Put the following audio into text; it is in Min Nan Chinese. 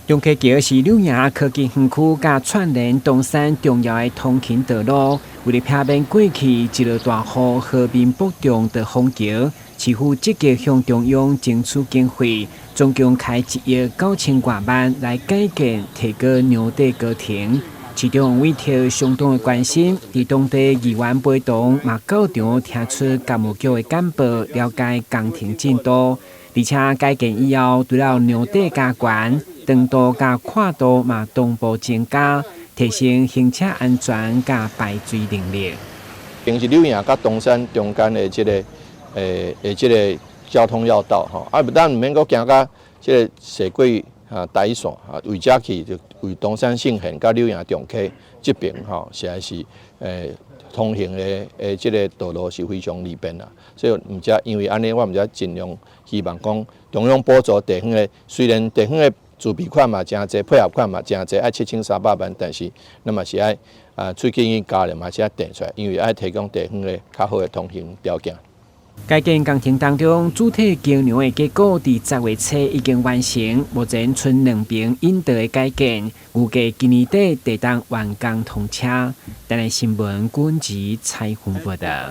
中溪橋是柳營科技園區佮串聯東山重要的通勤道路，為了避免過去一落大雨，河面瀑漲就封橋，市府積極向中央爭取經費，總共開1億9千外萬來改建提高橋底高程。市長委託相當的關心，佇當地議員陪同嘛到場聽取工務局的簡報，了解工程進度。而且改建以後，除了橋底加懸，長度佮闊度嘛同步增加，提升行車安全佮排水能力。平是柳營佮東山中間的這個的這個交通要道吼，啊，咱毋免閣行到這個踅過啊台線啊，為遮去就為東山聖賢佮柳營中溪這邊吼，實在是通行的這個道路是非常利便啦。所以毋才因為按呢，我毋才盡量希望講中央補助地方的，雖然地方的自備款嘛誠濟，配合款嘛誠濟，愛7300萬，但是咱嘛是愛啊，喙齒去咬咧嘛是愛提出來，因為愛提供地方的較好的通行條件。改建工程當中，主體橋梁的結構佇10月初已經完成，目前賰兩邊引道的改建，預計今年底會當完工通車。台視新聞軍事採訪報道。